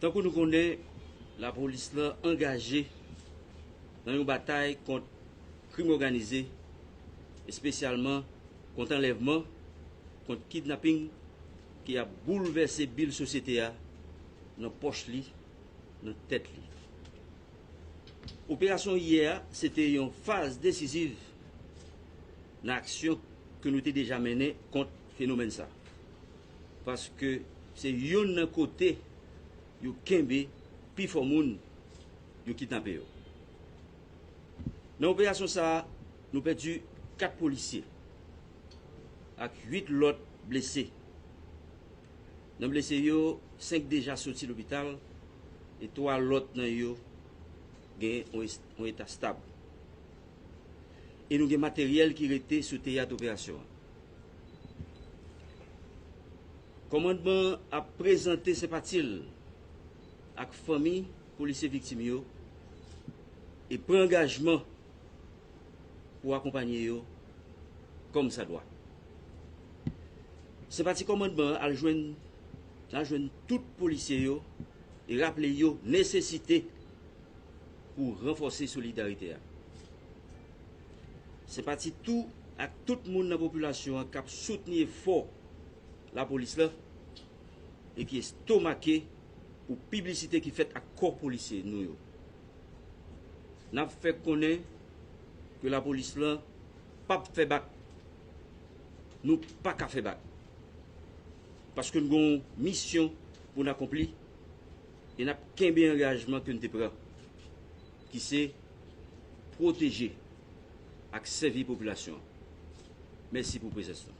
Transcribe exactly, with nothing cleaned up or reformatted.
Tankou nou konnen, lapolis lan angaje nan yon batay kont krim òganize, espesyalman kont anlèvman, kont kidnaping ki ap boulvèse bil sosyete a nan pòch li, nan tèt li. Operasyon yè a se te yon faz desiziv nan aksyon ke nou te deja mennen kont fenomèn sa. Paske se youn nan kote yo kenbe pifò moun yo kidnape yo. Nan operasyon sa a, nou pèdi kat polisye ak uit lòt blese. Nan blese yo, senk deja soti lopital e twa lòt nan yo gen yon es- yon eta stab. E nou gen materyèl ki rete sou teyat operasyon an. Kòmandman an ap prezante senpati l ak fanmi polisye viktim yo e pran angajman pou akonpanye yo kòmsadwa. Senpati kòmandman an al jwenn, al jwenn tout polisye yo e raple yo nesesite pou ranfòse solidarite a. Senpati tou ak tout moun nan popilasyon an k ap soutni efò lapolis la e ki estomake pou piblisite ki fèt ak kò polisye nou yo. N ap fè konnen ke lapolis lan p ap fè bak. Nou pa ka fè bak. Paske n gen yon misyon pou n akonpli e n ap kenbe angajman ke n te pran, ki se pwoteje ak sèvi popilasyon an. Mèsi pou prezans nou.